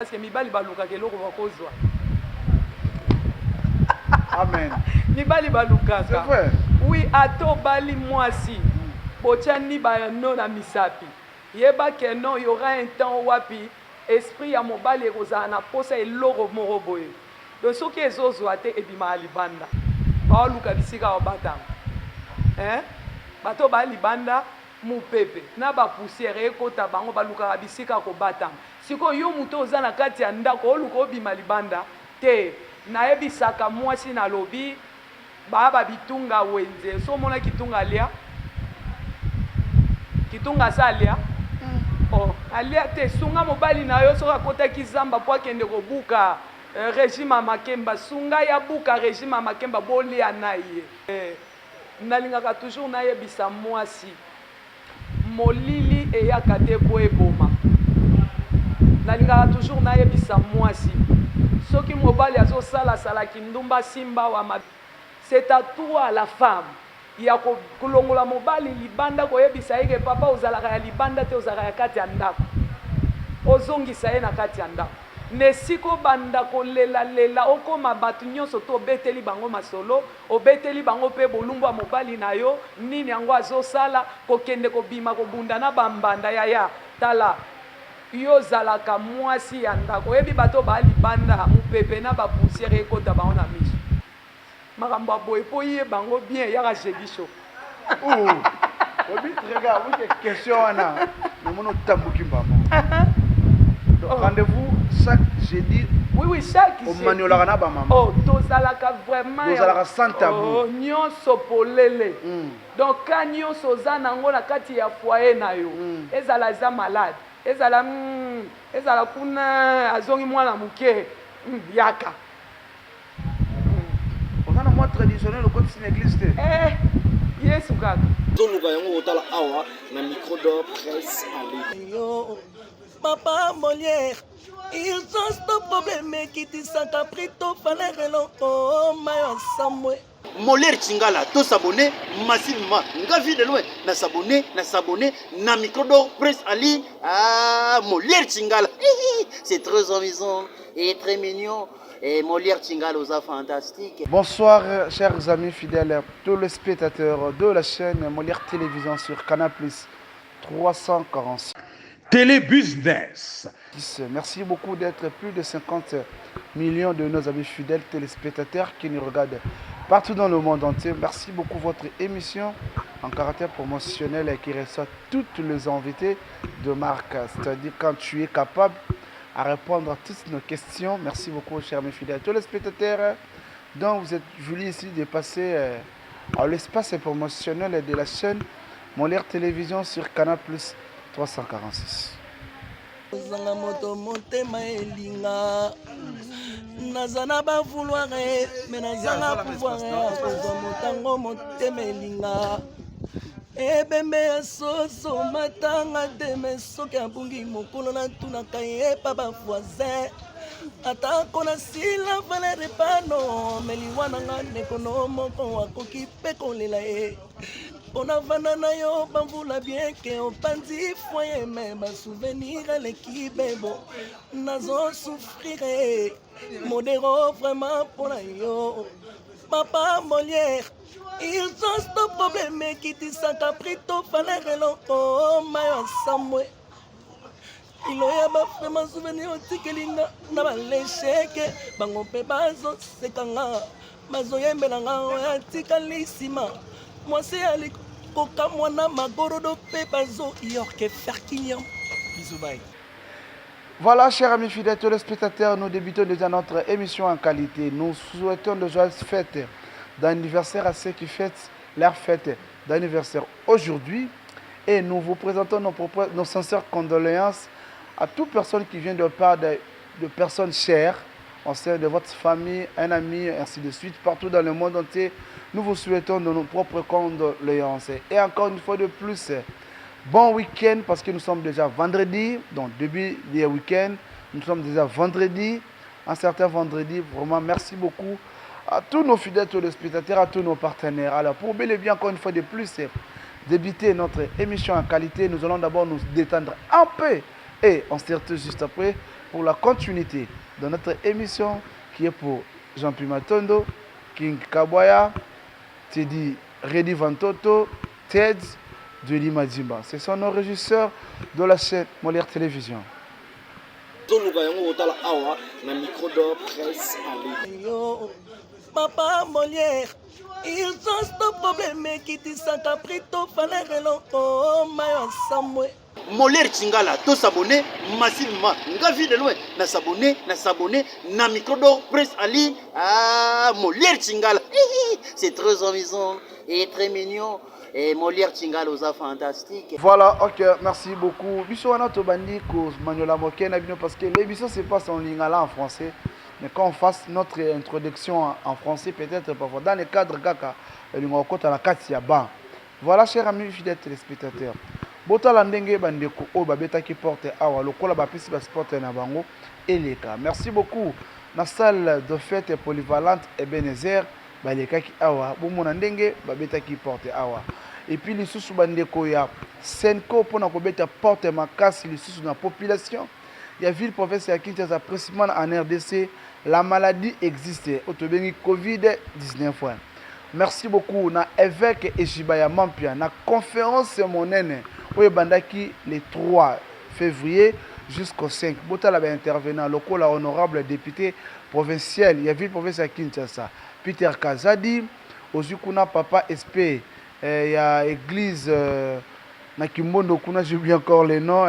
Parce que mibali balukaka eloko bakozwa. Amen. Mibali balukaka. C'est vrai. Oui, ata obali mwasi, botiani ba no na misapi. Yeba que non, il y aura un temps wapi esprit ya mobali ekozala na posa eloko moko boye. Donc soki ezozwa te, ebimaka libanda. Baoluka bisika babatama. Hein? Bato ba libanda, mopepe na bapoussière ekota bango, balukaka bisika kobatama. Sikoyo yo moto oza na kati ya ndako, oluka obima libanda te. Nayebisaka mwasi, nalobi baa babitunga wenze. So omona kitunga alia, kitunga asa alia, oh, alia te. Sunga mobali na yo. Soki akotaki zamba mpo akende kobuka régime ya makemba, sunga ye abuka régime ya makemba, bolia na ye. Nalingaka toujours nayebisa mwasi, molili eyaka te po eboma. Nalingaka toujours nayebisa mwasi, soki mobali azosalasala kindumba, simba wa, c'est à toi la femme ya kolongola mobali libanda, koyebisa ye ke papa, ozalaka ya libanda te, ozalaka ya kati ya ndako. Ozongisa ye na kati ya ndako. Na esika obanda kolelalela, okóma bato nyonso to obeteli bango masolo, obeteli bango mpe bolumbu ya mobali na yo, nini yango azosala, kokende kobima kobunda na bambanda. Yaya, tala, yo ozalaka mwasi ya ndako. Oyebi bato baa libanda, mopepe na bapoussière ekota bango na miso, makambo ya boye. Mpo ye bango bien, yaka jeudi show. Obi, regarde, oui, question wana namoni otambuki mbama. Donc, rendez-vous chaque jeudi. Oui, chaque Omaniolaka na bamama. Oh, tozalaka vraiment Tozalaka sans tabou. Oh, nyonso polele. Donc ka nyonso oza nango na kati ya foyer na yo, ezala eza malade, ezala ezala kuna azongi mwana moke, yaka. Oza na mwa traditionnel, okotisi na église te? Eh, Yesu kaka. Toluka yango kotala awa na Micro d'Or Presse en ligne. Yo papa Molière, urgence to problème ekitisaka prix to valeur eloko mayo asamwe. Molière Chingala, to s'abonner massivement. Nga Vie de Loin na s'abonner, na s'abonner na Micro d'Or Presse en ligne. Ah, Molière Chingala, c'est très amusant et très mignon. Et Molière Chingala oza fantastique. Bonsoir, chers amis fidèles, tous les spectateurs de la chaîne Molière Télévision sur Canal Plus 346. Télé Business. Merci beaucoup d'être plus de 50 millions de nos amis fidèles téléspectateurs qui nous regardent partout dans le monde entier. Merci beaucoup votre émission en caractère promotionnel et qui reçoit toutes les invités de marque. C'est-à-dire quand tu es capable à répondre à toutes nos questions. Merci beaucoup, chers amis fidèles téléspectateurs. Donc, vous êtes voulu ici de passer à l'espace promotionnel de la chaîne Molière Télévision sur Canal Plus 346. Ozanga moto motema elinga, naza na bavouloir, me nazanga pouvoir ya kozwa motango. Motema elinga ebembe ya soso matanga te, me soki abungi mokolo natunaka ye pa bavoisin. Atako nasila valeur epano, me liwa nanga ndeko moko akoki mpe kolela ye mpo navanda na yo bamvula. Bien que opanzi foyer, me basouvenir eleki bebo. Nazosouffrir modero vraiment mpo na yo papa Molière. Urgence to problème ekitisaka prix to valeur eloko mayo asamwe kilo ya bafrema. Souvenir otikelinga na balesheke, bango mpe bazosekanga, bazoyembelanga oyo atikali nsima. Mwasi ali kokamwa na magorodo mpe bazoyorke ferkiniam. Bisous, bye. Voilà, chers amis fidèles téléspectateurs, nous débutons déjà notre émission en qualité. Nous souhaitons de joyeuses fêtes d'anniversaire à ceux qui fêtent leur fête d'anniversaire aujourd'hui. Et nous vous présentons nos sincères condoléances à toute personne qui vient de part de personnes chères, en sein de votre famille, un ami, ainsi de suite, partout dans le monde entier. Nous vous souhaitons de nos propres condoléances. Et encore une fois de plus, bon week-end parce que nous sommes déjà vendredi, donc début du week-end. Nous sommes déjà vendredi, un certain vendredi. Vraiment, merci beaucoup à tous nos fidèles téléspectateurs, à tous nos partenaires. Alors, pour bel et bien, encore une fois de plus, débuter notre émission en qualité, nous allons d'abord nous détendre un peu et on se retrouve juste après. pour la continuité de notre émission qui est pour Jean-Pierre Matondo, King Kabwaya, Teddy Reddy Vantoto, Ted de Madimba. Ce sont nos régisseurs de la chaîne Molière Télévision. Toluka yango kotala awa na micro d'or presse en ligne. Yo, papa Molière, urgence to problème ekitisaka prix to valeur eloko mayo asamwe. Molière Chingala to s'abonner massivement. Nga vie de loin na s'abonner, na s'abonner na micro d'or presse en ligne. Ah Molière Chingala. C'est très amusant et très mignon. Et Molière Chingala oza fantastique. Voilà, ok, merci beaucoup. Biso wana tobandi ko manyola moke na bino parce que l'émission se passe en lingala en français. Mais quand on fasse notre introduction en français, peut-être parfois dans le cadre kaka elingo kota na kati ya ban. Voilà, chers amis fidèles téléspectateurs. Botala ndenge bandeko oyo babetaki porte awa lokola bapesi ba sport na bango eleka. Merci beaucoup na salle de fête polyvalente Ebenezer balekaki awa bomona ndenge babetaki porte awa. Et puis lisusu bandeko ya Senco mpona kobeta porte makasi lisusu na population ya ville province ya Kinshasa, précisément en RDC, la maladie existe oyo tobengi Covid-19. Merci beaucoup na évêque Ejiba ya Mampia na conférence monene oyo ebandaki le 3 février jusqu'au 5. Botala ba intervenant lokola honorable député provincial ya ville province ya Kinshasa Peter Kazadi, ozwi kuna papa SP ya église na Kimbondo kuna, j'oublie encore le nom,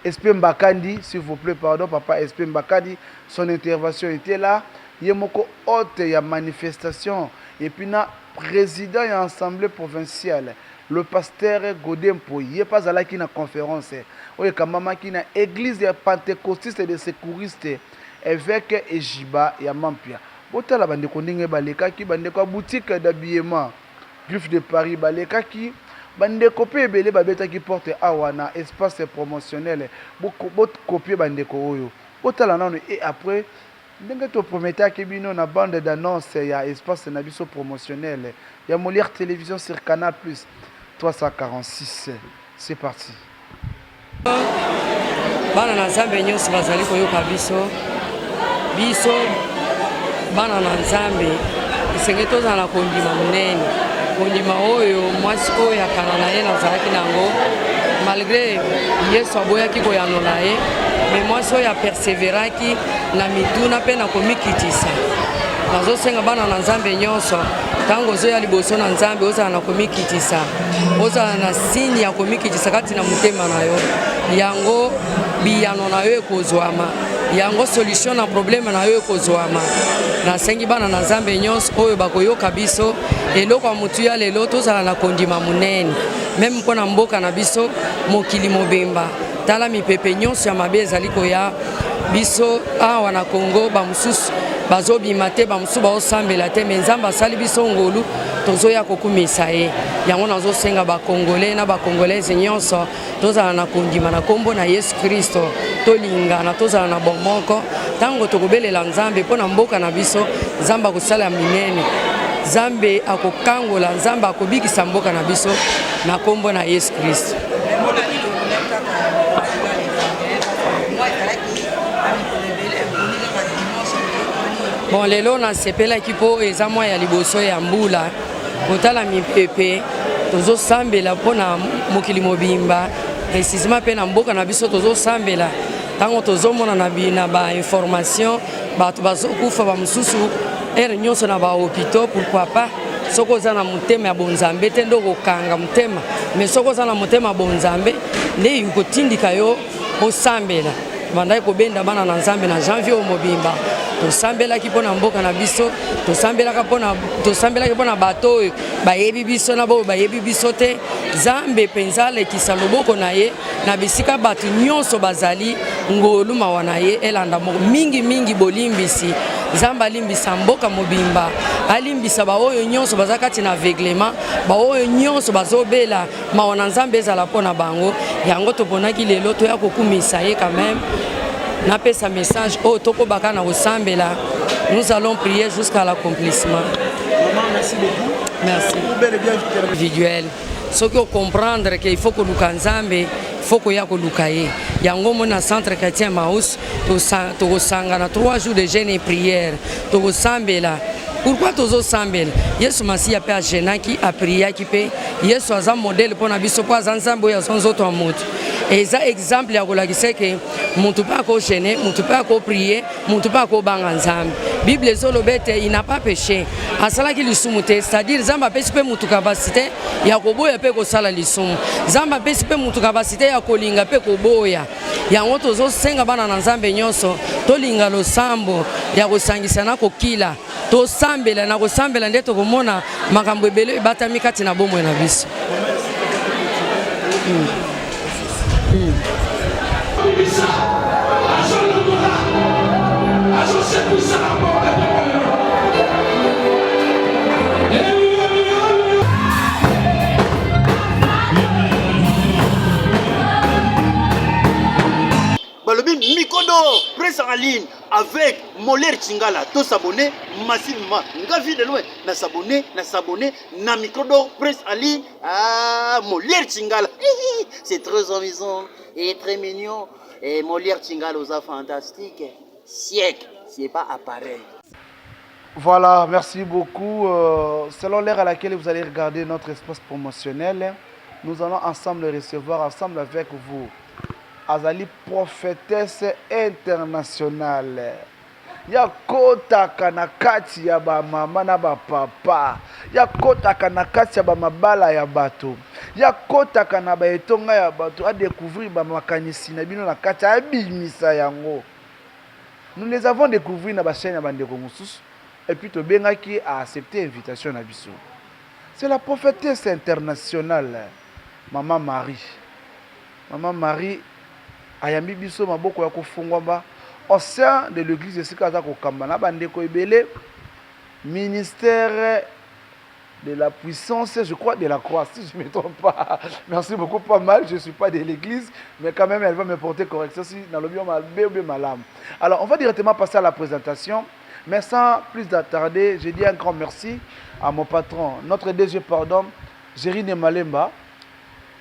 SP Mbakandi, s'il vous plaît, pardon, papa SP Mbakandi, son intervention était là. Ye moko hôte ya manifestation et puis na président ya assemblée provinciale le pasteur Godé Mpoyi, ye mpe azalaki na conférence oyo ekambamaki na église ya pentecôtiste de secouriste évêque Ejiba ya Mampia. Botala bandeko ndenge balekaki, bandeko ya boutique d'habillement Griffe de Paris balekaki, bandeko mpe ebele babetaki porte awa na espace promotionnel. Bokopie bandeko oyo, botala nano et après ndenge toprometaki bino na bande d'annonce ya espace na biso promotionnel ya Molière Télévision sur Canal Plus 346. C'est parti. Bana na Nzambe nyonso bazali koyoka biso, biso bana na Nzambe esengeli tozala na kondima monene, kondima oyo mwasi oyo ya kala na ye nazalaki nango, malgré Yesu aboyaki koyanola ye, mais mwasi oyo aperseveraki na mituna mpe na komikitisa. Nazosenga bana na Nzambe nyonso, ntango ozoya liboso na Nzambe, ozala na komikitisa, ozala na signe ya komikitisa kati na motema na yo, yango biyano na yo ekozwama, yango solution na problème na yo ekozwama. Nasengi bana na Nzambe nyonso oyo bakoyoka biso, eloko ya motuya lelo tozala na kondima monene, meme mpo na mboka na biso, mokili mobimba. Tala mipepe nyonso ya mabe ezali koya biso awa na Congo, bamosusu bazobima te, bamosusu baosambela te, me Nzambe asali biso ngolu, tozoya kokumisa ye. Yango nazosenga bakongole na bakongolaise nyonso tozala na kondima na nkombo na Yesu Kristo, tolingana, tozala na bomoko. Ntango tokobelela Nzambe mpo na mboka na biso, Nzambe akosala minene, Nzambe akokangola, Nzambe akobikisa mboka na biso na nkombo na Yesu Kristo. Bon, lelo nasepelaki mpo eza mwa ya liboso ya mbula, kotala mipepe, tozosambela mpo na mokili mobimba, précisement mpe na mboka na biso tozosambela. Ntango tozomona na ba information, bato bazokufa, bamosusu heure nyonso na bahôpitaux, pourquoi pas soki oza na motema ya bonzambe te nde okokanga motema, mais soki oza na motema ya bonzambe nde ekotindika yo osambela. Bandaki kobenda bana na Nzambe na janvier oyo mobimba, tosambelaki mpo na mboka na biso, tosambelaka mpona, tosambelaki mpo na bato oyo bayebi biso na baoyo bayebi biso te. Nzambe mpenza alekisa loboko na ye na bisika bato nyonso bazali, ngolu mawa na ye elanda moko mingimingi, bolimbisi. Nzambe alimbisa mboka mobimba, alimbisa baoyo nyonso baza kati na aveuglement, baoyo nyonso bazobela, mawa na Nzambe ezala mpo na bango. Yango toponaki lelo toya kokumisa ye. Quand même napesa message oyo, tokobaka na kosambela, nous allons prier jusqu'à l'accomplissement. Maman, merci beaucoup. Merci. Pour bel et bien individuel. Soki o comprendre que il faut koluka Nzambe, il faut koya koluka ye. Yango omoni na centre chrétien Emmaüs tokosangana 3 jours de jeûne et prière, tokosambela. Pourquoi tozosambela? Yesu Masiya mpe agenaki, apriaki mpe. Yesu aza modèle mpo na biso, mpo aza Nzambe oyo azwa nzoto ya moto. Eza exemple ya kolakisa ke moto mpe akogene, moto mpe akoprie, moto mpe akobanga Nzambe. Bible ezoloba ete il n'a pas péché, asalaki lisumu te, c'est-à-dire Nzambe apesi mpe moto capacité ya koboya mpe kosala lisumu. Nzambe apesi mpe moto capacité ya kolinga mpe koboya. Yango tozosenga bana na Nzambe nyonso tolinga losambo ya kosangisa na kokila, tosambela na kosambela nde tokomona makambo ebele ebatami kati na bomoi na biso. Balobi mikondo presse en ligne avec Molière Chingala to s'abonner massivement nga vie de loin na s'abonner na s'abonner na micro d'or presse en ligne ah Molière Chingala c'est très amusant et très mignon et Molière Chingala oza fantastique siècle c'est pas appareil. Voilà, merci beaucoup. Selon l'heure à laquelle vous allez regarder notre espace promotionnel, nous allons ensemble recevoir, ensemble avec vous, Azali prophétesse internationale. Ya kotaka na kati ya ba mama na ba papa, ya kotaka na kati ya ba mabala ya bato, ya kotaka na ba etonga ya bato, a découvrir ba makanisi na bino na kati, abimisa yango. Nous les avons découvert na ba chaîne ya ba ndeko mosusu et puis tobengaki a accepter invitation na biso. C'est la prophétesse internationale Maman Marie. Maman Marie ayambi biso maboko ya kofungwama au sein de l'église esika aza kokamba na ba ndeko ebele ministère de la puissance, je crois, de la croix, si je ne me trompe pas. Merci beaucoup, pas mal. Je ne suis pas de l'église, mais quand même, elle va me porter correction si dans le bien malam. Alors, on va directement passer à la présentation. Mais sans plus d'attarder, je dis un grand merci à mon patron, notre DG, pardon, Jerry Malemba.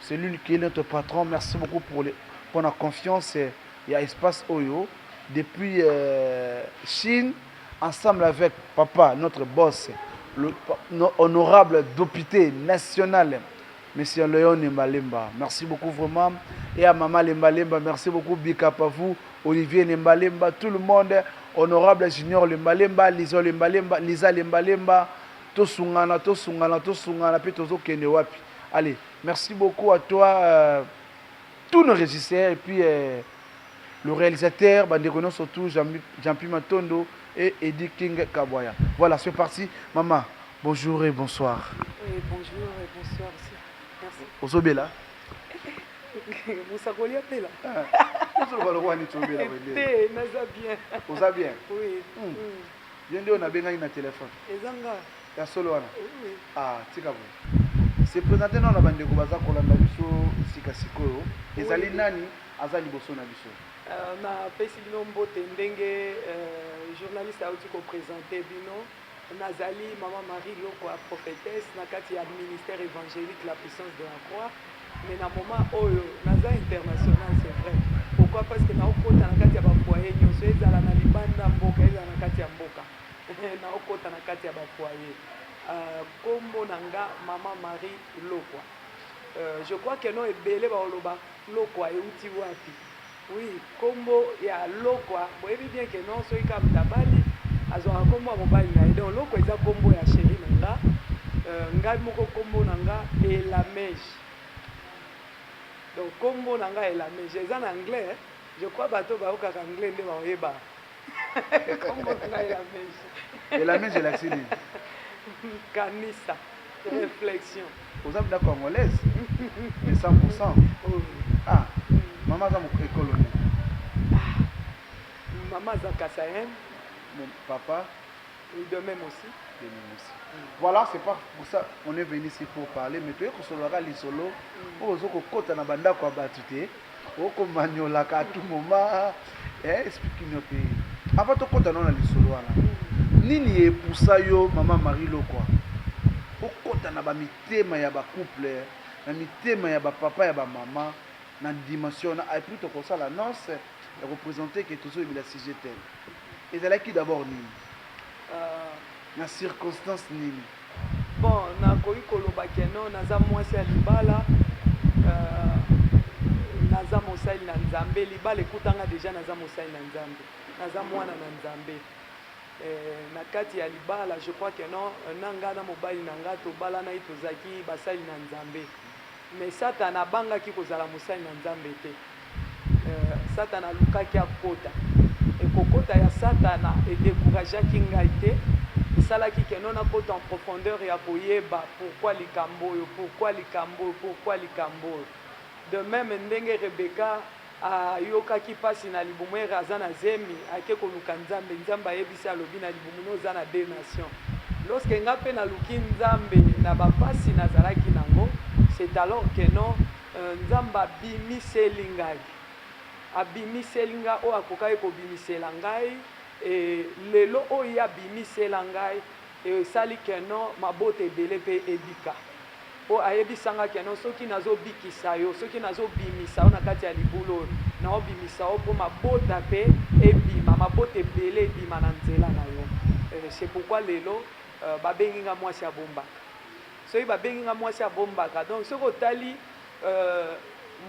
C'est lui qui est notre patron. Merci beaucoup pour, les, pour la confiance. Il y a Espace Oyo. Depuis Chine, ensemble avec papa, notre boss, le honorable député national, Monsieur Léon Nembalemba. Merci beaucoup vraiment. Et à Maman Lembalemba, merci beaucoup. Big up à vous, Olivier Nembalemba, tout le monde, honorable Junior Lembalemba, Lisa Lembalemba, Lisa Lembalemba, Tosungana, Tosungana, Tosungana, puis Tozokende wapi. Allez, merci beaucoup à toi, tous nos régisseurs et puis le réalisateur, bandeko surtout Jean-Pierre Matondo et Eddie King Kabwaya. Voilà, c'est parti. Maman, bonjour et bonsoir. Oui, bonjour et bonsoir aussi. Merci. Ozobela? Mosakoli apela. Ozoloba lokola nini tobela boye? Te, naza bien. Oza bien? Oui. Yo nde oyo nabengaki na telefone? Eza nga. Ya solo wana? Oui. Ah, tika boye. Se présenter nano na bandeko baza kolanda biso sika sikoyo. Ezali nani aza liboso na biso? Napesi bino mbote ndenge journaliste auti koprésente bino. Nazali Mama Marie Lokwa, prophétesse na kati ya ministère évangélique La Puissance de la Croix. Mais na moment oyo naza international, c'est vrai. Pourquoi? Parce que naokota na kati ya bafoyer nyonso, ezala na libanda mboka, ezala na kati ya mboka, naokota na kati ya bafoyer. Kombo na nga Mama Marie Lokwa. Je crois que no ebele baoloba Lokwa euti wapi. Oui, kombo ya Lokwa, boyebi bien que non, soki kaka moto abali azwaka kombo ya mobali na ye. Donc Lokwa eza kombo ya chéri na nga. Ngai moko kombo na nga Elamege. Donc kombo na nga Elamege eza na anglais. Je crois bato bayokaka anglais nde bakoyeba kombo na nga Elamege. Elamege elakisi nini? Kanisa, réflexion. Oza mpenza congolaise de 100%? Oui. Ah, mama aza ekolo nini? Ah, mama aza kasaïenne. Mon papa? De même aussi. De même aussi. Voilà, c'est pas pour ça qu'on est venu ici pour parler, mais toye kosololaka lisolo oyo ozo kokota na bandako ya bato te, okomaniolaka à tout moment. Explique no te. Avant tokota nano na lisolo wana, nini epusa yo Mama Marie Lokwa okota na bamitema ya bacouple, Na mitema ya ba papa ya ba mama na dimension wana et puis tokosala annonce ya ko presenter que tozolobela sujet tel. Ezalaki d'abord nini? Na circonstance nini? Bon, nakoki koloba que non, naza mwasi ya libala, naza mosali na Nzambe. Libala ekuta nga dejà naza mosali na Nzambe, naza mwana na Nzambe. Na kati ya libala, je crois que non, na nga na mobali na nga tobalanaki, tozalaki basali na Nzambe. Mais Satana abangaki kozala mosali na Nzambe te. Satana alukaki akota. Et kokota ya Satana e decourageaki ngai te, esalaki que non nakota en profondeur ya koyeba pourquoi likambo oyo, pourquoi likambo oyo, pourquoi likambo oyo. De meme ndenge Rebecca ayokaki pasi na libumu ere aza na zemi, ake koluka Nzambe, Nzambe ayebisi alobi na libumu no oza na deux nations. Lorsque nga pe naluki Nzambe na ba pasi nazalaki nango, c'est alors que non Nzambe abimiseli ngai, abimiseli ngai oyo akokaki kobimisela ngai et lelo oyo ye abimisela ngai esali que non mabota ebele pe ebika. Po ayebisa nga que non soki nazo bikisa yo, soki nazo bimisa yo na kati ya libulu oyo, nao bimisa yo po mabota pe ebima, mabota ebele ebima na nzela na yo. C'est pourquoi lelo babengi nga mwasi abombaka. Soki babengi nga mwasi abombaka, donc soki otali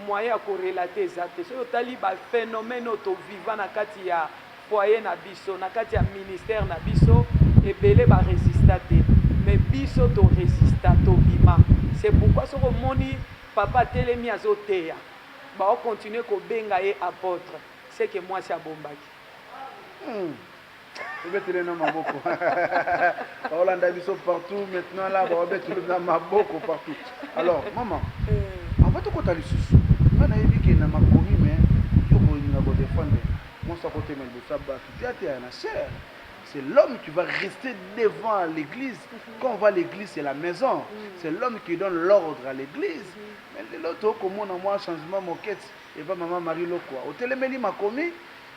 moyen ya ko relater eza te. Soki otali ba phenomènes oyo to viva na kati ya foyer na biso, na kati ya ministère na biso, ebele ba resista te. Mais biso to resista, tobima. C'est pourquoi soki omoni papa atelemi azo teya, bao continuer kobenga ye apotre, c'est que mwasi abombaki. Hum. Tobetele na maboko. Baolanda biso partout maintenant là, baobetele na maboko partout. Alors, maman, avant tokota lisusu, nga nayebi ke na makomi mais yo kolinga ko défendre mwasi akotema liboso ya bato te ateya na chair. C'est l'homme qui va rester devant à l'église. Quand on va à l'église, c'est la maison. C'est l'homme qui donne l'ordre à l'église. Mais lelo tokomona mwa changement mokete epa mama Marie Lokwa. Otelemeli makomi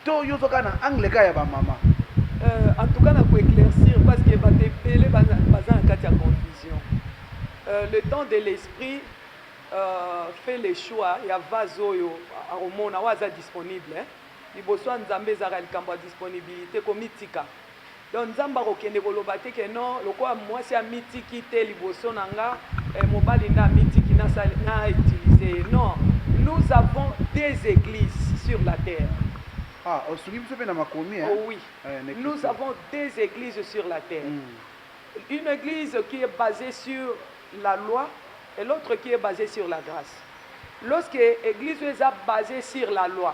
To yo oza kaka na angle kaka ya ba mama? En tout cas na ko eclaircir parce que bato ebele baza na kati ya confusion. Le temps de l'esprit fait le choix ya vase oyo akomona oyo aza disponible. Liboso ya Nzambe ezalaka likambo ya disponibilite, komitika. Donc Nzambe akokende koloba te que non lokola mwasi amitiki te liboso na nga mobali nde amitiki na na utiliser ye. Non, nous avons deux eglises sur la terre. Ah, osungi biso pe na makomi hein? Oh oui. Eh, nous avons deux églises sur la terre. Une église qui est basée sur la loi et l'autre qui est basée sur la grâce. Lorsque église est basée sur la loi,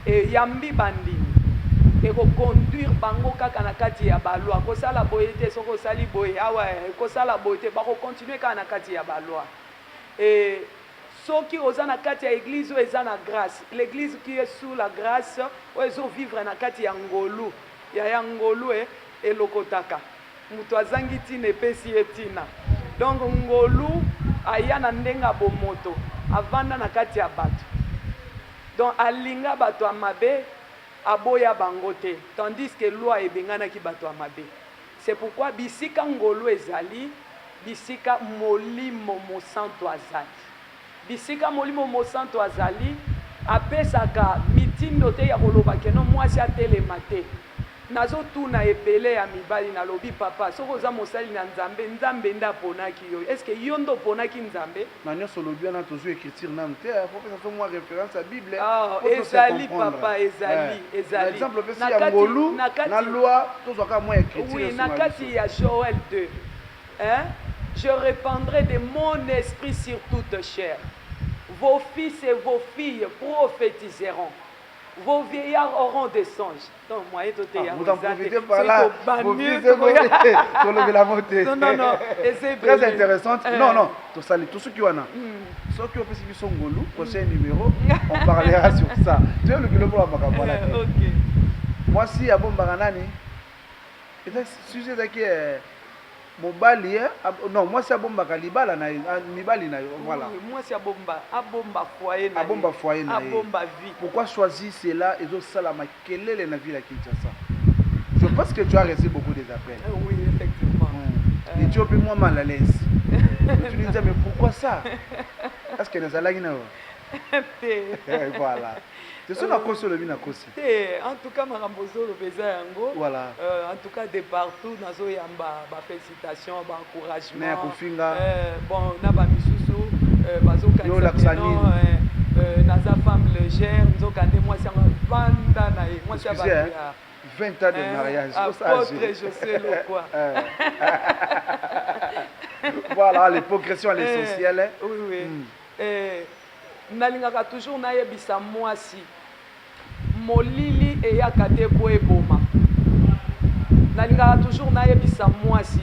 Eyambi bandimi, eko conduire bango kaka na kati ya ba lois, kosala boye te, soki osali boye awa eh, kosala boye te, bako continuer kaka na kati ya ba lois. Et soki oza na kati ya eglise oyo eza na grace, l'eglise qui est sous la grace, oyo ezo vivre na kati ya ngolu, yaya ngolu eh, elokotaka moto azangi tina epesi ye tina. Donc ngolu aya na ndenge ya bomoto, avanda na kati ya bato. Donc alinga bato ya mabe aboya bango te tandis que loi ebenganaki bato ya mabe. C'est pourquoi bisika ngolu ezali bisika molimo mosantu azali. Bisika molimo mosantu azali apesaka mitindo te ya koloba que non mwasi atelema te. Nazo tuna ebele ya mibali nalobi papa soki oza mosali na Nzambe, Nzambe nde aponaki yo est ce que yo nde oponaki Nzambe? Na nionso olobi wana tozui ecriture nanu te faut opesa biso mua reference ya bible Ah po to se ezali comprendre papa ezali eh na ezali exemple opesi na ya kati ngolu na na kati loi tozua kaka mua ecriture oui na esunga kati biso. ya Joël 2 hein je repandrai de mon esprit sur toute chair vos fils et vos filles prophetiseront vos vieillards auront des songes donc moyen toteya Ah, yango vous en eza te profitez par soki là tobandi vos fils tokoya tolobela yango te non non non eza très ebele intéressante Eh. non non tosali tosuki wana soki opesi biso ngolu prochain numéro on parlera sur ça toyeluki lokola makambo wana Eh, te ok mwasi abombaka nani eza sujet ezalaki eh, Mobali eh, non mwasi abombaka libala na ye, mibali na yo voilà. Oui, mwasi abomba, abomba foyer na ye. Abomba foyer na ye. Abomba vie. Pourquoi choisir cela ezo sala makelele na ville ya Kinshasa? Je pense que tu as reçu beaucoup des appels. Oui, effectivement. Etie yo pe mwa mal à l'aise. Otuni Nzambe pourquoi ça? Est-ce que nazalaki na yo? Te. Voilà. Te soki nakosi olobi nakosi. Te, en tout cas makambo ozoloba eza yango. Voilà. Euh, en tout cas de partout nazoyamba ba félicitations, ba encouragement. Na ya kofinga. Euh, bon na ba misusu euh, bazokanisa que non, euh, euh, naza femme légère, nzoka nde mwasi yango avanda na ye, mwasi ya bato ya 20 ans de mariage. Apôtre José Lokwa. Voilà, les progressions à l'essentiel. Oui, oui. Mm. Eh, nalingaka toujours nayebisa mwasi molili eyaka te po eboma. Nalingaka toujours nayebisa mwasi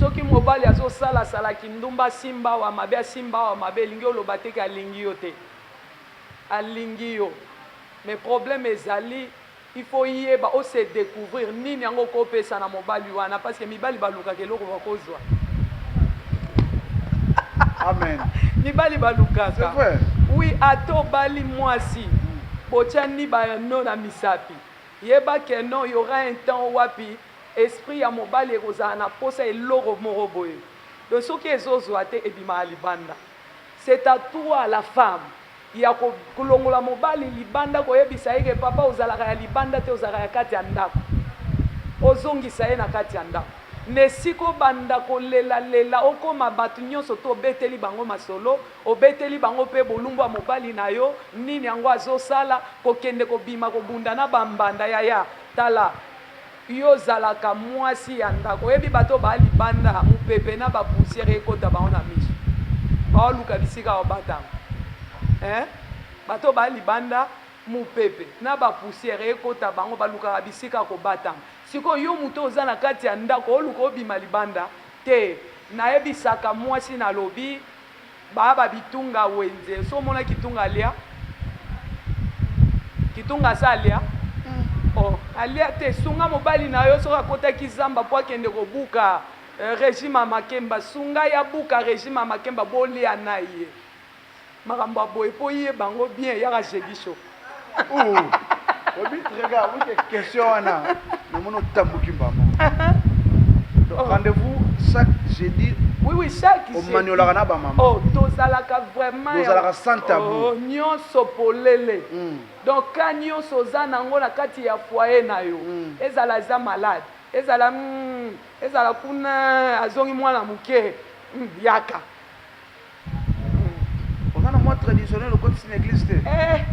soki mobali azosalasala kindumba asimba awa mabe asimba awa mabe elingi oloba te ke alingi yo te. Alingi yo mais problème ezali il faut yeba o se decouvrir nini yango okopesa na mobali wana parce que mibali balukaka eloko bakozwa. Amen. Mibali balukaka. C'est vrai. Oui, ata obali mwasi botiani ba no na misapi yeba que non y aura un temps wapi esprit ya mobali ekozala na posa eloko moko boye donc soki ezozwa te ebimaka libanda. C'est à toi la femme ya kolongola mobali libanda koyebisa ye ke papa ozalaka ya libanda te ozalaka ya kati ya ndako ozongisa ye na kati ya ndako na esika obanda kolela lela okoma bato nyonso to obeteli bango masolo obeteli bango mpe bolumbu ya mobali na yo nini yango azosala kokende kobima kobunda na bambanda yaya tala yo ozalaka mwasi ya ndako oyebi bato ba libanda mupepe na ba poussière ekota bango na miso baoluka bisika obatama eh? Bato ba libanda mupepe na ba poussière ekota bango balukaka bisika kobatama sikoyo yo moto oza na kati ya ndako oluka obima libanda te nayebisaka mwasi nalobi ba ba bitunga wenze so omona kitunga alia kitunga asa alia oh alia te sunga mobali na yo soki akotaki zamba po akende kobuka eh, regime ya makemba sunga ye abuka regime ya makemba bolia na ye makambo ya boye po ye bango bien yaka jeudi show. Ouh. Obi regarde, oui, question wana. Namoni otambuki mbama. Donc, oh. Rendez-vous chaque jeudi. Oui, oui, chaque jeudi. Omaniolaka na ba mama. Oh, tozalaka vraiment. Tozalaka sans tabou. Oh, nyonso polele. Mm. Donc, ka nyonso oza nango na kati ya foyer na yo. Mm. Ezala eza malade. Ezala mm, ezala kuna azongi mwana moke. Mm, yaka. Oza na mwa traditionnel okotisi na église te? Eh,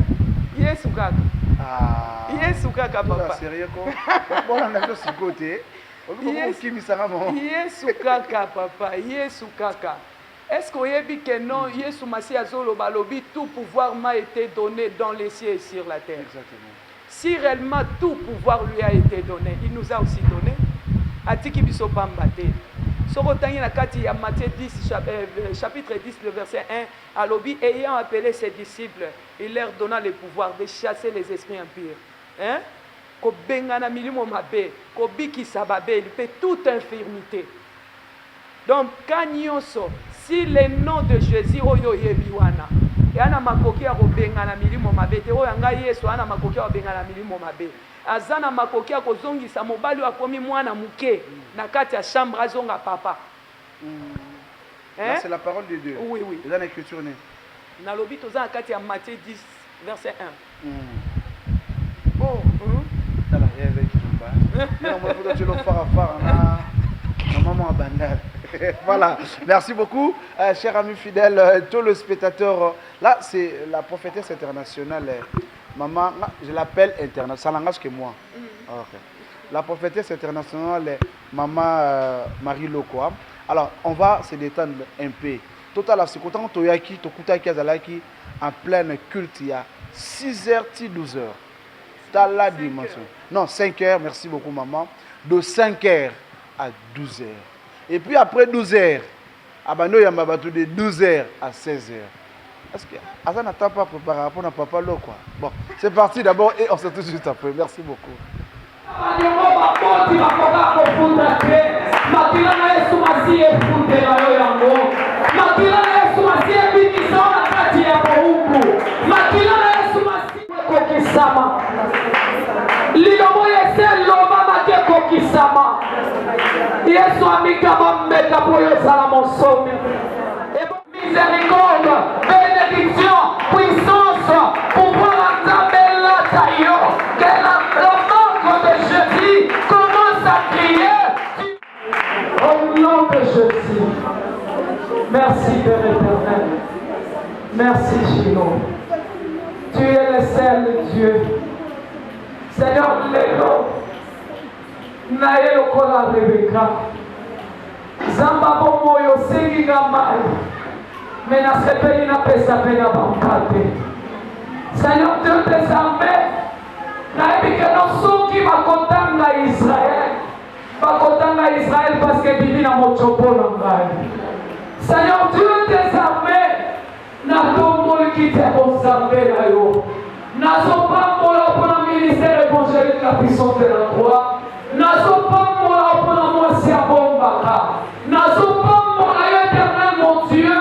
Yesu kaka. Ah. Yesu kaka papa. Sérieux ko? Bolanda biso sikoyo te. Okimisanga mo. Yesu kaka papa, Yesu kaka. Est-ce que oyebi que non Yesu Masiya azoloba alobi tout pouvoir m'a été donné dans les cieux et sur la terre. Exactement. Si réellement tout pouvoir lui a été donné, il nous a aussi donné. Atiki biso pamba te. Soki otangi na kati ya Matthieu 10, chapitre 10, le verset 1, alobi ayant appelé ses disciples, il leur donna le pouvoir de chasser les esprits impurs. Hein? Kobengana milimo mabe, kobikisa babeli pe toute infirmité. Donc cas nionso si le nom de Jesus oyo oyebi wana ea na makoki ya kobengana milimo mabe te oyo ya ngai Yesu aa na makoki ya kobengana milimo mabe aza na makoki ya kozongisa mobali oyo akomi mwana muke na kati ya chambre azonga papa Là, c'est la parole de Dieu. Oui, oui. Eza na écriture nini? Nalobi toza na kati ya Matthieu 10 verset 1. Oh. Tala ya eza kitumba. Yo na mwana tu lo fara fara na na maman ya bandal. Voilà. Merci beaucoup, euh, chers amis fidèles, euh, tous les spectateurs. Là, c'est la prophétesse internationale. Euh, maman, je l'appelle internationale. Ça n'engage que moi. Mm. Ok. La prophétesse internationale, maman euh, Marie Lokwa. Alors, on va se détendre un peu. Total, c'est content, Toyaki, Tokutaki, Azalaki, en pleine culte ya 6 heures ti 12 heures tala dimension non 5 heures merci beaucoup maman de 5 heures à 12 heures et puis après 12 heures abandi oyamba bato de 12 heures à 16 heures est-ce que aza na temps pas préparer pour na papa lo quoi bon c'est parti d'abord et on se retrouve juste après merci beaucoup Baniongo baboti bakoka kofuta te. Makila na Yesu Masiya efutela yo yango. Makila na Yesu Masiya ebikisa yo na kati ya bowumbu. Makila na Yesu Masiya ekokisama. Lilobo ese elobamaki ekokisama. Ekokisama. Yesu amikaba mbeka mpo yo ozala mosomi. Miséricorde, bénédiction, puissance, pouvoir ya Nzambe elata yo. Que la, la marque de Jésus commence à crier. Au nom de Jésus. Merci Père éternel. Merci Jésus. Tu es le seul Dieu. Seigneur, lelo naye lokola Rebeka. Nzambe bomoi osengi nga mai me nasepeli napesa mpe na bampate. Seigneur Dieu des armées, nayebi ke no soki bakotanga Israël, bakotanga Israël parce que ebimi na motsopo na ngai. Seigneur Dieu des armées, natomboli kiti ya bonzambe na yo, nazopambola mpona ministère évangélique la puissance de la croix, nazopambola mpona mwasi abombaka, nazopambola yo éternel mon Dieu,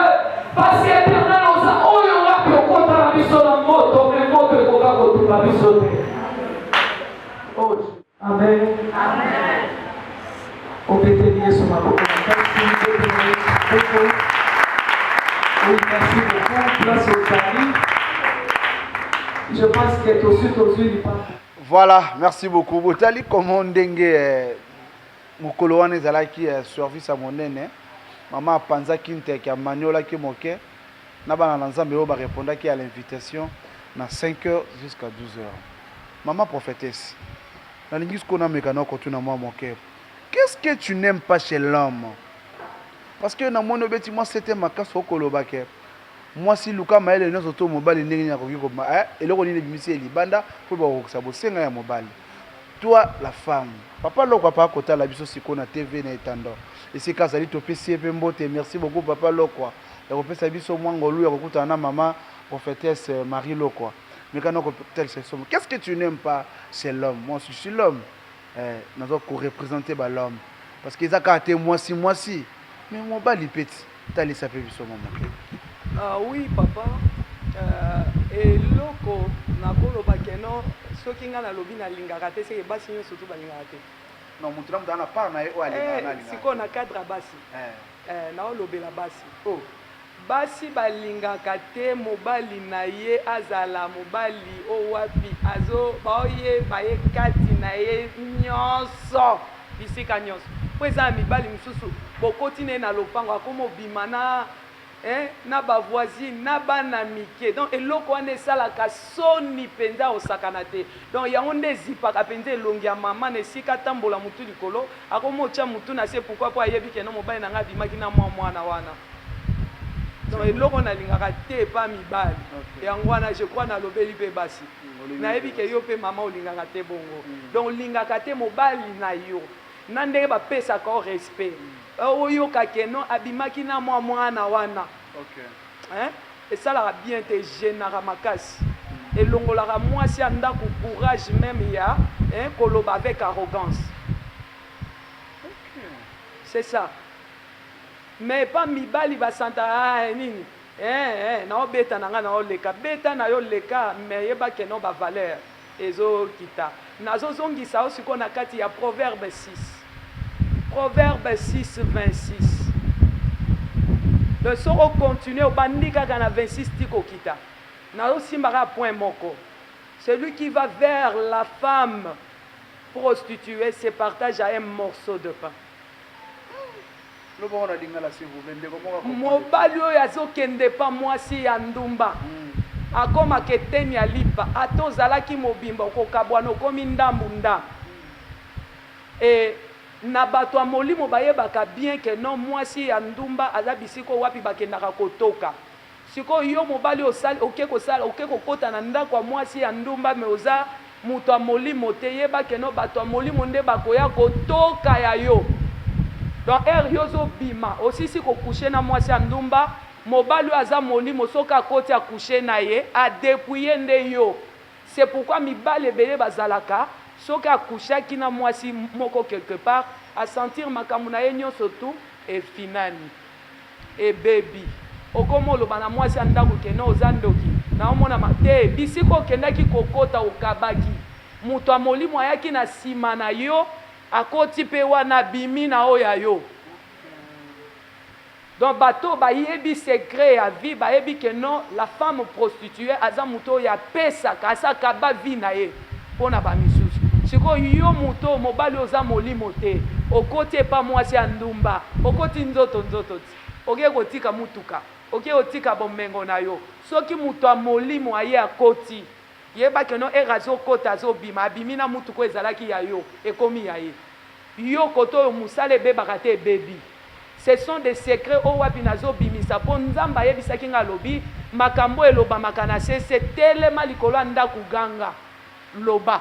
parce que éternel oza oyo wapi okota na biso na moto, me moto ekoka kotumba biso te. Oh, Amen. Obeteli Yesu maboko makasi, obeteli Yesu maboko. Oui, merci beaucoup. Place ozali. Je pense que tosi tozwi lipanda. Voilà, merci beaucoup. Botali comment ndenge mokolo wana ezalaki service ya monene. Mama apanzaki nteke, amaniolaki moke na bana na Nzambe oyo barépondaki à l'invitation na 5 heures jusqu'à 12 heures. Mama prophétesse, nalingi sikoyo nameka na kotuna mwa moke. Qu'est-ce que tu n'aimes pas chez l'homme? Parce que namoni obeti mwa sete makasi, okoloba ke mwasi luka mayele nyonso to mobali ndenge nini akoki kobima, eloko nini ebimisi ye libanda mpo bakokokisa bosenga ya mobali. Toi la femme, papa Lokwa pa akotala biso sikoyo na TV na etando esika azali, topesi ye mpe mbote. Merci beaucoup papa Lokwa ya kopesa biso mwa ngolu ya kokutana na mama prophétesse Marie Lokwa. Mekana kotalisa biso, qu'est-ce que tu n'aimes pas chez l'homme? Moi je suis l'homme, naza koreprésenter ba l'homme parce que eza kaka te mwasi mwasi, mais mobali mpe ti talisa mpe biso mwa moke. Ah, oui papa, eloko nakoloba keno soki ngai nalobi nalingaka te, seke basi nyonso tu balingaka te. Non, motu na moto aza na part na ye oyo alingaka na alingaka. Sikoyo na cadre ya basi, naolobela basi. Oh. Basi balingaka te mobali na ye azala mobali oyo wapi azo baoyeba ye kati na ye nyonso, bisika nyonso, mpo eza na mibali mosusu bokoti na ye na lopango, akoma obima na na bavoisine na bana mike. Donc eloko wana esalaka soni mpenza, osakana te. Donc yango nde ezipaka mpenza elongi ya mama na esika atambola motu likolo, akoma otya motu na se. Pourquoi? Mpo ayebi keno mobali na ngai abimaki na mwa mwana wana. Donc eloko nalingaka te epa mibali yango wana. Je crois nalobeli mpe basi. Nayebi ke yo mpe mama olingaka te bongo. Donc olingaka te mobali na yo na ndenge bapesaka yo respect, oyoka ke non, abimaki na mwa mwana wana. Hein? Esalaka bien te, egenaka makasi, elongolaka mwasi ya ndako courage même ya, hein, koloba avec arrogance. C'est ça. Mais pa mibali basanta, ah, nini, naobeta na ngai, naoleka, beta na yo, leka, mais yeba ke no bavaleur ezokita. Nazozongisa yo sikoyo na kati ya Proverbe 6, Proverbe 6 26. Donc soki ocontinue, obandi kaka na 26 ti kokita, nazosimba kaka point moko: celui qui va vers la femme prostituée se partage à un morceau de pain. Loboko na lingala s'il vous plaît, ndeko moko. Mobali oyo azokende pa mwasi ya ndumba akomaka eteni ya lipa. Ata ozalaki mobimba, okokabwana, okomi ndambu ndambu. E na bato ya molimo bayebaka bien ke non, mwasi ya ndumba aza bisika oyo wapi bakendaka kotoka. Sikoyo yo mobali osali, oke kosala, oke kokota na ndako ya mwasi ya ndumba, me oza moto ya molimo te, yeba ke no bato ya molimo nde bakoya kotoka ya yo. Donc heure yo ozobima, osisi kocoucher na mwasi ya ndumba, mobali oyo aza molimo, soki akoti acoucher na ye, adépouiller nde yo. C'est pourquoi mibali ebele bazalaka, soki acouchaki na mwasi moko quelque part, asentir makambo na ye nyonso tu efinani, ebebi, okoma oloba na mwasi ya ndako keno oza ndoki, naomona te bisika okendaki kokota, okabaki moto ya molimo ayaki na nsima na yo. Akoti pe wana abimi na oyo ya yo. Donc bato oyo bayebi secret ya vie bayebi que non la femme prostituee aza moto oyo apesaka asi akaba vie na ye pona ba misusu. Sikoyo yo moto oyo mobali oyo oza molimo te okoti epa mwasi ya ndumba okoti nzoto nzoto ti oke kotika mutuka oke kotika bomengo na yo soki moto ya molimo aye akoti yeba que non heure azokota azobima abimi na mutuka oyo ezalaki ya yo ekomi ya ye. Yo kote oyo musala ebebaka te ebebi. Ce sont des secrets oyo wapi nazo bimisa po Nzambe ayebisaki nga alobi makambo oyo elobamaka na se se telema likolo ya ndaku ganga loba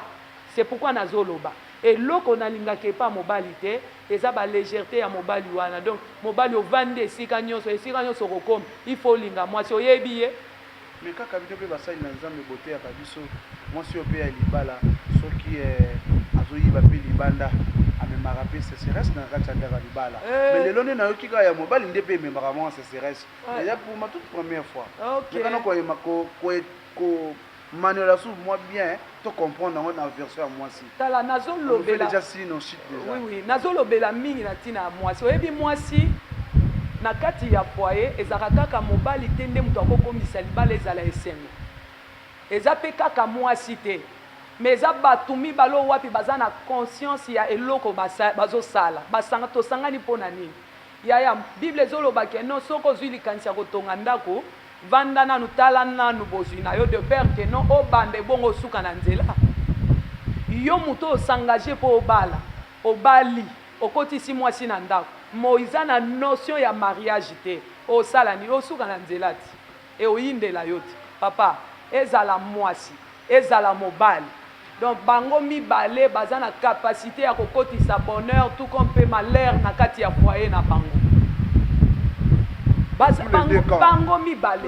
c'est pourquoi nazo loba. Eloko nalingaka epa mobali te eza ba legèrete ya mobali wana donc mobali ovandi esika nionso esika nionso okokoma il faut olinga mwasi oyebi ye Mais kaka bino pe basali na nzambe boteyaka biso mwasi oyo pe ya libala soki azoyiba pe libanda amemaka pe secheresse na kati ya ndako ya libala mais lelo nde nayoki kaka ya mobali nde pe ememaka mwa secheresse eza pour ma toute première fois meka na koyema ko ko maniola su mwa bien to comprendre yango na version ya mwasi. Tala nazo lobela déjà si non chute déjà. Oui oui nazo lobela mingi na tina ya mwasi oyebi mwasi na kati ya foyer ezalaka kaka mobali te nde moto akokomisa libala ezala esengo eza pe kaka mwasi te mais eza batu mibale oyo wapi baza na conscience ya eloko bazo sala basanga tosangani pona nini yaya bible ezo loba ke non soki ozui likanisi ya kotonga ndaku Vanda nanu tala nanu bozwi na yo de peur que non obanda ebongo osuka na nzela. Yo mutu o s'engager po obala, obali, okotisi mwasi na ndaku mais oza na notion ya mariage te, osala nini? Osuka na nzela ti et oyindela yo ti. Papa, ezala mwasi, ezala mobali donc bango mibale baza na capacite ya kokotisa bonheur tout comme pe malheur na kati ya foyer na bango. Baza, bango, bango mibale.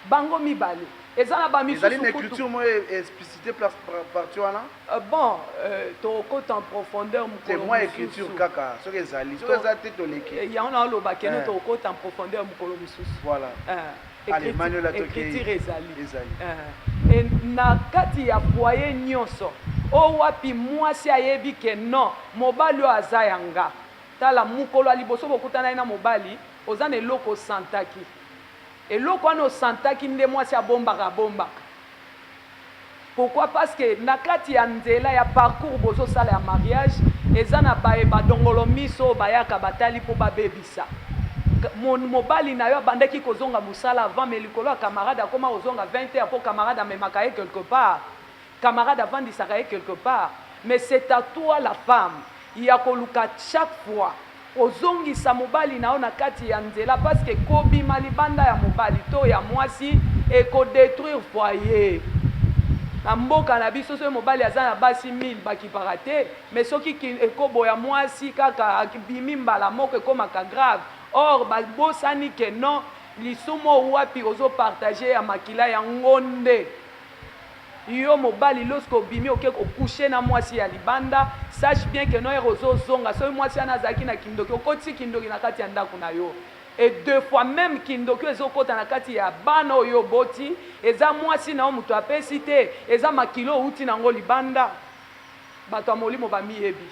Bango mibale. Eza na ba misusu Ezali na écriture moko explicité place partie wana? Euh, bon, euh, tokota en profondeur mokolo mosusu. Moi écriture kaka soki ezali, soki eza te toleki. Eh, yango na oloba keno eh. tokota en profondeur mokolo mosusu. Voilà. Eh. Écriture ezali. Ezali. Eh. Et na kati ya foyer nyonso oyo wapi mwasi ayebi ke non mobali oyo aza ya nga. Tala mokolo ya liboso bokutanaki na mobali oza na eloko osantaki. Eloko wana osantaki nde mwasi abombaka abombaka. Pourquoi parce que na kati ya nzela ya parcours bozo sala ya mariage eza na baye ba dongolo miso oyo bayaka batali po ba bebisa. Mobali na yo abandaki kozonga musala avant mais likolo ya camarade akoma kozonga 20 heures po camarade amemaka ye quelque part. Camarade avandisaka ye quelque part mais c'est à toi la femme ya koluka chaque fois ozongisa mobali na yo na kati ya nzela parce que kobima libanda ya mobali to ya mwasi eko detruire foyer. Na mboka na biso soki mobali aza na basi 1000 bakipaka te mais soki ekobo ya mwasi kaka abimi mbala moko ekomaka grave or babosani que non lisumu oyo wapi ozo partager ya makila yango nde Yo mobali lorsque obimi oke ko coucher na mwasi ya libanda, sache bien que non heure ozo zonga soki mwasi wana azalaki na kindoki okotisi kindoki na kati ya ndaku na yo et deux fois meme kindoki oyo ezo kota na kati ya bana oyo yo oboti eza mwasi na yo mutu apesi te eza makila owuti na ngo libanda. Bato ya molimo bamiyebi.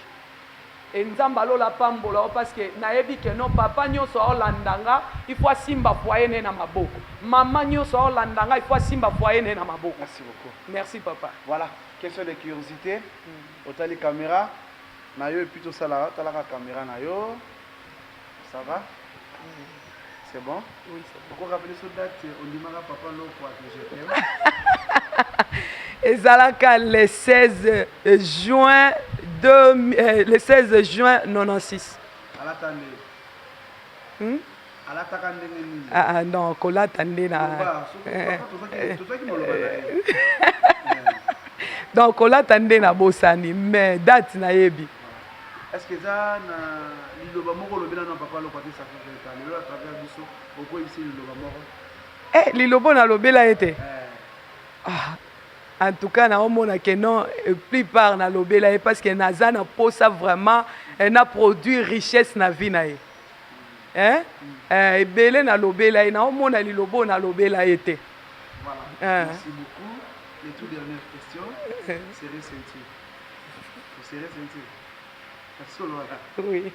Et Nzambe ya lola apambola yo parce que nayebi que non papa nionso aolanda nga il faut asimba foyer naye na maboko. Maman nionso aolanda nga il faut asimba foyer naye na maboko. Merci beaucoup. Merci papa. Voilà, question de curiosité. Otali camera na yo et puis tosala talaka camera na yo. Ça va? C'est bon? Oui, c'est bon. Oko rappeler so date ondimaka papa Lokwa que je t'aime? Ezalaka le 16 juin deux, euh, le 16 juin 96. Alata nde. Alataka ndenge nini? Ah, ah non, kolata nde na. Loba, soki papa tozwaki maloba na ye. Donc kolata nde na bosani mais date nayebi. Est ce que eza na liloba moko olobela na papa Lokwa te ça fait 20 ans lelo à travers biso okoyebisa liloba moko? Eh, liloba nalobela ye te. Eh. Ah, en tout cas naomona que non plupart nalobela ye parce que naza na posa vraiment eh, na produire richesse na vie na ye. Eh? Eh, ebele nalobela ye naomona liloba oyo nalobela ye te. Voilà. Eh. Merci beaucoup. Les toutes dernières questions, serrez ceinture. Vous serrez ceinture. Oui.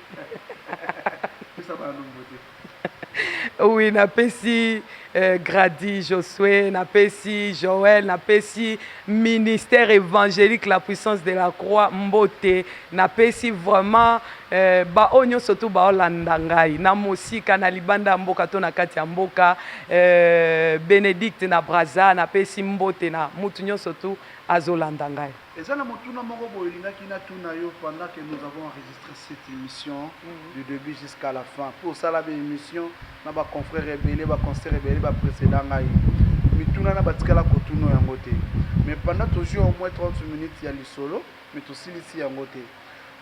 Oui, napesi euh, Grady Josué, napesi Joël, napesi ministère évangélique la puissance de la croix mbote, napesi vraiment euh, ba oyo nyonso tu baolanda ngai na mosika na libanda ya mboka to na kati ya mboka euh, Bénédicte na Brazza, napesi mbote na mutu nyonso tu azolanda ngai. Eza na motuna moko boye olingaki natuna yo pendant que nous avons enregistre cette emission du debut jusqu'à la fin po osala ba emission na ba confrères ebele ba consoeurs ebele ba preceda ngai mituna na batikala kotuna yango te mais pendant tozui au moins 30 minutes ya lisolo mais tosilisi yango te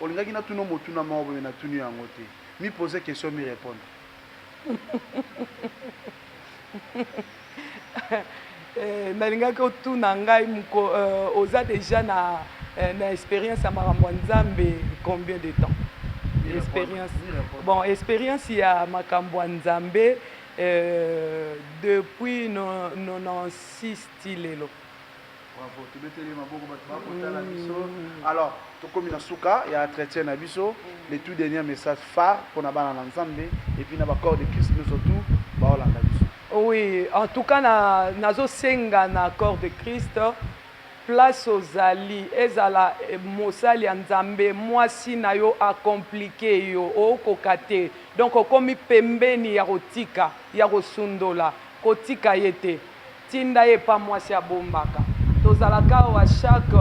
olingaki natuna yo motuna moko boye mais natuni yo yango te mi poser question mi repondre. Eh, nalingaki otuna ngai moko euh, oza deja na, eh, na experience ya makambo ya nzambe combien de temps experience bon experience ya makambo ya nzambe euh, depuis no, 96 ti lelo. Bravo, tobeteli maboko bato bakotala biso. Alors, tokomi na suka ya entretien na biso, le tout dernier message phare pona bana na Nzambe et puis na ba corps de Christ nioso tout baolanda biso. Oui, en tout cas na nazosenga na corps de Christ place ozali ezala mosali ya Nzambe mwasi na yo a complique yo okoka te donc okomi pembeni ya kotika ya kosundola kotika ye te Tinda ye epa mwasi abombaka. Tozalaka awa chaque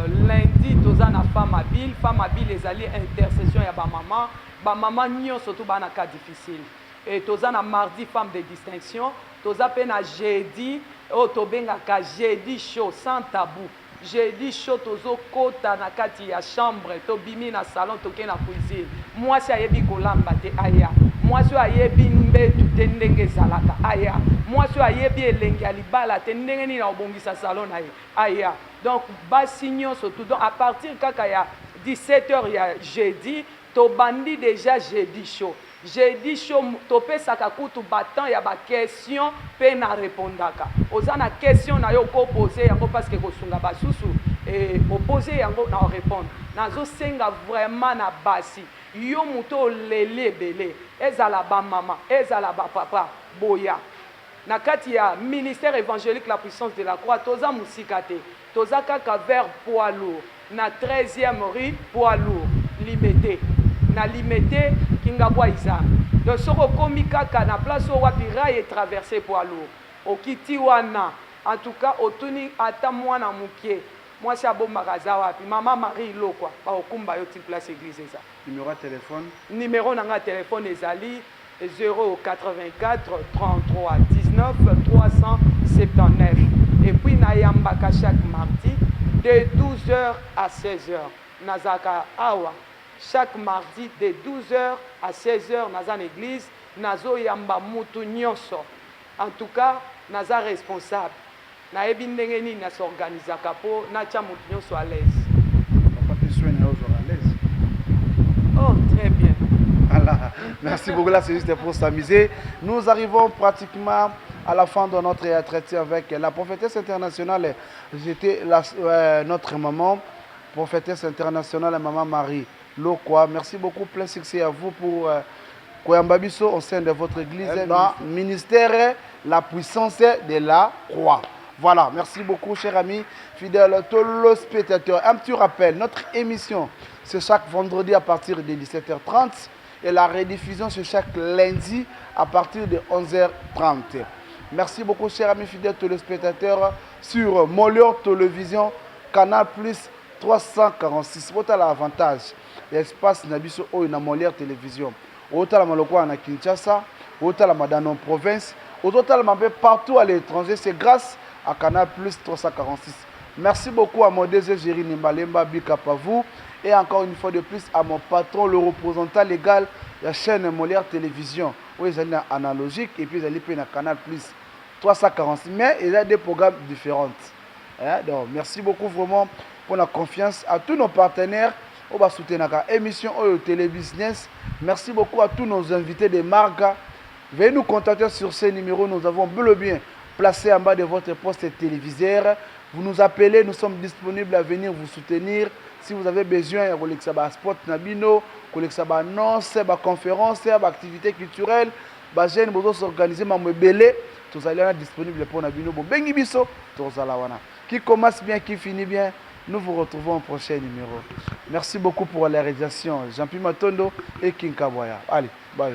lundi toza na femme habile, femme habile ezali intercession ya ba maman, ba maman nionso tout ba na cas difficile et toza na mardi femme de distinction, toza pe na jeudi oyo tobengaka jeudi chaud sans tabou. Jeudi chaud tozo kota na kati ya chambre to bimi na salon toke na cuisine muasi ayebi kolamba te aya muasi oyo ayebi mbetu te ndenge ezalaka aya muasi oyo ayebi elengi ya libala te ndenge nini akobongisa salon na ye aya donc basi nionso tout donc à partir kaka ya 17 heures ya jeudi tobandi dejà jeudi chaud Jeudi chaud topesaka kutu ba temps ya ba question pe na repondaka. Oza na question nayo oko poser yango parce que ekosunga basusu et o poser yango nao repondre. Nazo senga vraiment na basi yo mutu oleli ebele ezala ba maman ezala ba papa boya na kati ya ministère evangelique la puissance de la croix toza musika te toza kaka vers poids lourd. Na treizième rue poids lourd limete na limete kingabwa izambe donc soki okomi kaka na place oyo wapi rail e traverse poids lourd okiti wana en tout cas otuni ata mwana mukie mwasi abombaka aza wapi mama marie ilokwa bakokumba yo ti place eglise eza. Numero ya telephone? Numero na nga ya telephone ezali 084 33 19 379 et puis nayambaka chaque mardi de 12 heures à 16 heures nazalaka awa chaque mardi de 12 heures à 16 heures naza na eglise nazoyamba mutu nionso en tout cas naza responsable Nayebi ndenge nini na s'organisaka po natia mutu nionso à l'aise. Papa pe soin nayo ozwaka à l'aise? Oh très bien. Voilà, merci beaucoup. Là, c'est juste pour s'amuser. Nous arrivons pratiquement à la fin de notre entretien avec la prophétesse internationale. J'étais la, euh, notre maman, prophétesse internationale, maman Marie Lokwa. Merci beaucoup. Plein succès à vous pour euh, koyamba biso au sein de votre église dans ministère la puissance de la croix. Voilà, merci beaucoup, chers amis fidèles téléspectateurs. Un petit rappel, notre émission, c'est chaque vendredi à partir de 17h30 et la rediffusion, c'est chaque lundi à partir de 11h30. Merci beaucoup, chers amis fidèles téléspectateurs, sur Molière Télévision, Canal Plus 346. Botala avantage ya espace na biso oyo na Molière Télévision. Otalama lokola na Kinshasa, otalama dans nos provinces, ozotalama mpe partout à l'étranger, c'est grâce à Canal Plus 346. Merci beaucoup à mon DG Jerry Nembalemba, big up à vous. Et encore une fois de plus à mon patron, le représentant légal de la chaîne Molière Télévision. Oyo ezali na analogique et puis ezali mpe na Canal Plus 346. Mais il y a des programmes différents. Hein? Donc merci beaucoup vraiment pour la confiance à tous nos partenaires oyo basoutenaka émission oyo télébusiness. Merci beaucoup à tous nos invités de marque. Veuillez nous contacter sur ces numéros. Nous avons bel et bien placé en bas de votre poste téléviseur. Vous nous appelez, nous sommes disponibles à venir vous soutenir. Si vous avez besoin ya kolekisa ba spot na bino, kolekisa ba annonce, ba conférence, ba activité culturelle, ba jeune bozo s'organiser mambo ebele, tozali wana disponible mpo na bino. Bobengi biso, tozala wana. Qui commence bien, qui finit bien. Nous vous retrouvons au prochain numéro. Merci beaucoup pour la réalisation. Jean-Pierre Matondo et King Kaboya. Allez, bye.